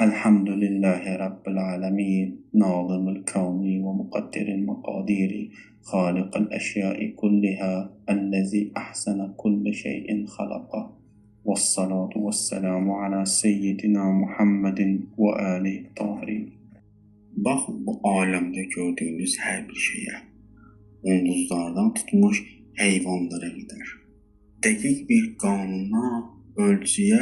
Elhamdülillahi Rabbil alemin, nazimil kavni və muqaddiril məqadiri, xaliqil əşyai kulliha, əlləzi əhsənə kulli şeyin xalaqa. Vəssalatu vəssalamu ala seyyidina Muhammedin və alihi tahirin. Baxın bu aləmdə gördüyünüz hər bir şeyə, ulduzlardan tutmuş heyvanlara qədər. Dəqiq bir qanuna, ölçüyə,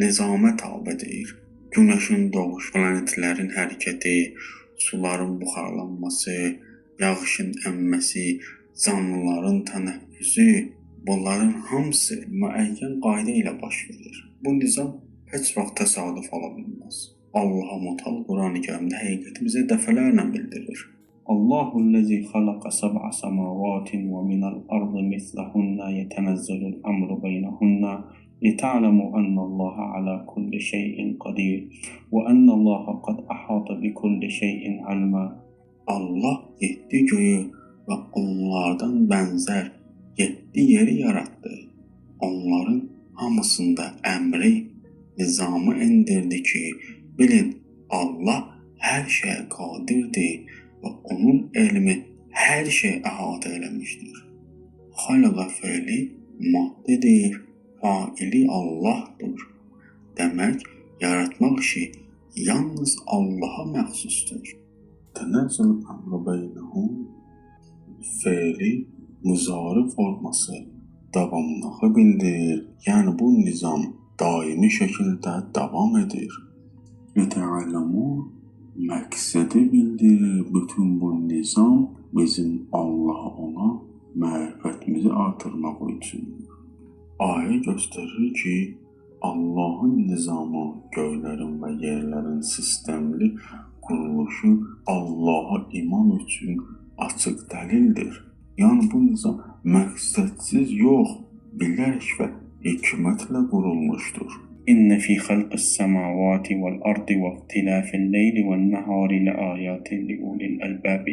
nizama tabedir. Günəşin doğuşu, planetlərin hərəkəti, suların buxarlanması, yağışın əmməsi, canlıların tənəffüsü, bunların hamısı müəyyən qayda ilə baş verir. Bu nizam heç vaxt təsadüf ola bilməz. Allah Mütəal Qurani Kərimdə həqiqəti bizə dəfələrlə bildirir. Allahu'l-lezî halaka sab'a semâvâtin ve minel-ardı mislehunne yetenezzelul emru beynehunne لِتَعْلَمُوا أَنَّ اللّٰهَ عَلَى كُلِّ شَيْءٍ قَدِيرٌ وَأَنَّ اللّٰهَ قَدْ أَحَاطَ بِكُلِّ شَيْءٍ عِلْمًا. Allah 7 göyü və onlardan bənzər 7 yeri yaratdı. Onların hamısında əmri, nizamı endirdi ki, bilin Allah hər şeyə qadirdir və onun elmi hər şey əhatə eləmişdir. Xalaqa feili maddidir, faili Allahdır. Demək, yaratmaq işi yalnız Allaha məxsusdur. Tənəzzül əmru beynəhum feili müzari forması davamlılığı bildirir. Yəni bu nizam daimi şəkildə davam edir. Litə'aləmu məqsədi bildirir. Bütün bu nizam bizim Allaha olan mərifətimizi artırmaq üçündür. Ayə göstərir ki, Allahın nizamı, göylərin və yerlərin sistemli quruluşu Allaha iman üçün açıq dəlildir. Yəni bu nizam məqsədsiz yox, bilərək və hikmətlə qurulmuşdur. İnne fî halqis-semâvâti vel-ardı ve ihtilâfil-leyli ve'n-nehâri leâyâtin liulil-elbâb.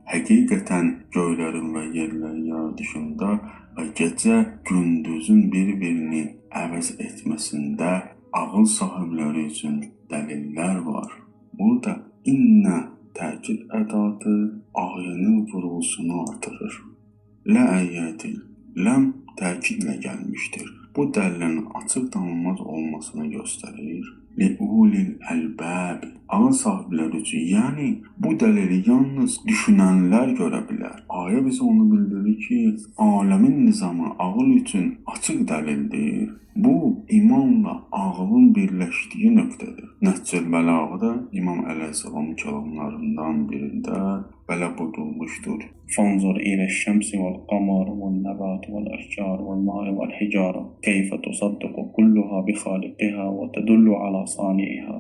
Həqiqətən göylərin və yerlərin yaradışında və gecə gündüzün bir-birini əvəz etməsində ağıl sahibləri üçün dəlillər var. Burada innə təkid ədatı ayənin vurğusunu artırır. Lə-əyətin, ləm təkidlə gəlmişdir. Bu dəlilin açıq danılmaz olmasını göstərir. Liulil əlbəb, ağıl sahibləri üçün, yəni bu dəlili yalnız düşünənlər görə bilər. Ayə bizə onu bildirir ki, aləmin nizamı ağıl üçün açıq dəlildir. Bu, imanla ağılın birləşdiyi nöqtədir. Nəhcül Bəlağədə İmam Əleyhissalamın kəlamlarından birində belə buyurulmuşdur. Fanzur iləş-şəmsi vel-qamar ve'n-nebat vel-eşcar vel-ma'i vel-hicara keyfə tusaddiqu kulluha bi-xaliqiha və tədullu ala sani'iha.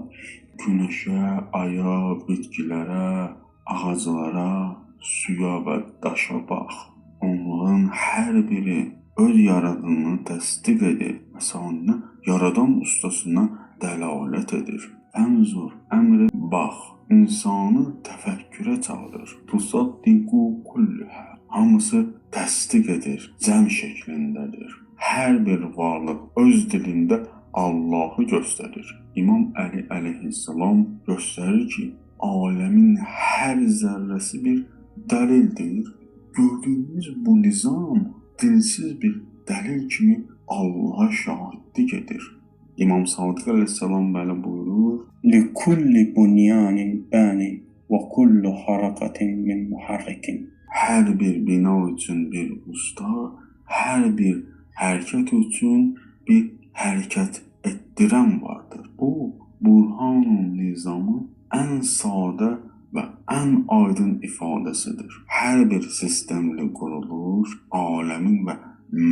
Günəşə, aya, bitkilərə, ağaclara, suya və daşa bax. Onların hər biri öz yaradanını təsdiq edir və sonra yaradan ustasına dəlalət edir. Fənzur, əmri bax, insanı təfəkkürə çağırır. Tusaddiqu kulluha, hamısı təsdiq edir, cəm şəklindədir. Hər bir varlıq öz dilində Allahı göstərir. İmam Əli əleyhissalam göstərir ki, aləmin hər zərrəsi bir dəlildir. Gördüyümüz bu nizam dilsiz bir dəlil kimi Allaha şahidlik edir. İmam Sadiq əleyhissalam belə buyurur: Likulli bunyanin banin və kullu harakatin min muharrikin. Hər bir bina üçün bir usta, hər bir hərəkət üçün bir hərəkət etdirən vardır. Bu, Burhanun nizamı ən sadə və ən aydın ifadəsidir. Hər bir sistemli quruluş aləmin və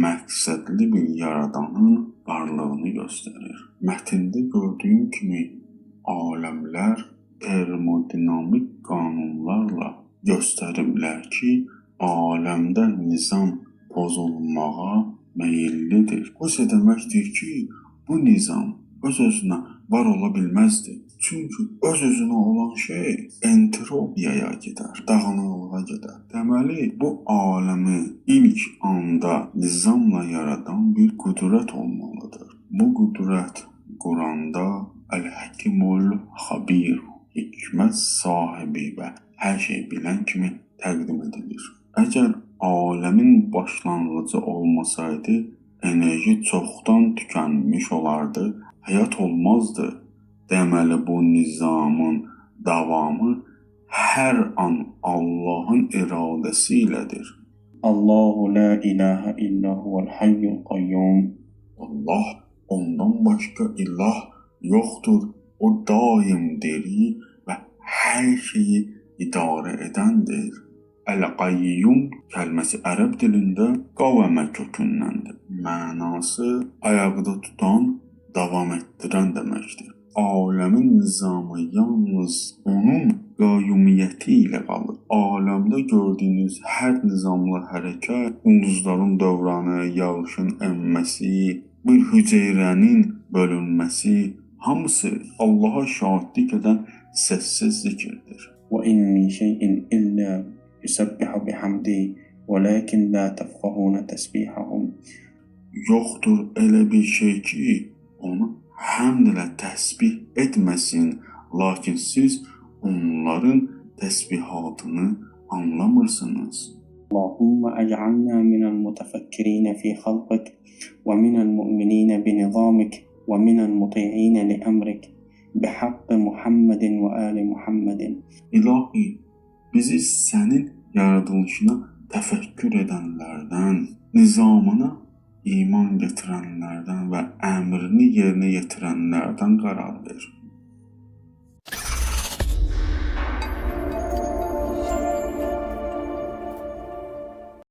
məqsədli bir yaradanın varlığını göstərir. Mətndə gördüyüm kimi aləmlər termodinamik qanunlarla göstəriblər ki, aləmdə nizam pozulmağa meyillidir. Bu isə deməkdir ki, bu nizam öz-özünə var ola bilməzdi. Çünki öz-özünə olan şey entropiyaya gedər, dağınıqlığa gedər. Deməli, bu aləmi ilk anda nizamla yaradan bir qüdrət olmalıdır. Bu qüdrət Quranda Əl-Həkimul Xabir, hikmət sahibi və hər şey bilən kimi təqdim edilir. Əgər aləmin başlanğıcı olmasaydı, enerji çoxdan tükənmiş olardı, həyat olmazdı. Deməli, bu nizamın davamı hər an Allahın iradəsi ilədir. Allahu la ilahe illa huvel hayyul qayyum. Allah, ondan başqa ilah yoxdur. O daim diri və hər şeyi idarə edəndir. Əl-Qayyum kəlməsi ərəb dilində qavəmə kökündəndir. Mənası ayaqda tutan, davam etdirən deməkdir. Aləmin nizamı yalnız onun qayyumiyyəti ilə qalır. Aləmdə gördüyünüz hər nizamlı hərəkət, ulduzların dövranı, yağışın enməsi, bir hüceyrənin bölünməsi, hamısı Allaha şahidlik edən səssiz zikirdir. وإن من شيء إلا يسبح بحمده ولكن لا تفقهون تسبيحهم. Yoxdur elə bir şey ki, onu həmd ilə təsbih etməsin, lakin siz onların təsbihatını anlamırsınız. اللهم اجعلنا من المتفكرين في خلقك ومن المؤمنين بنظامك ومن المطيعين لأمرك بحق محمد وآل محمد. İlahi, bizi sənin yaradılışına təfəkkür edənlərdən, nizamına iman gətirənlərdən və əmrini yerinə yetirənlərdən qərar ver.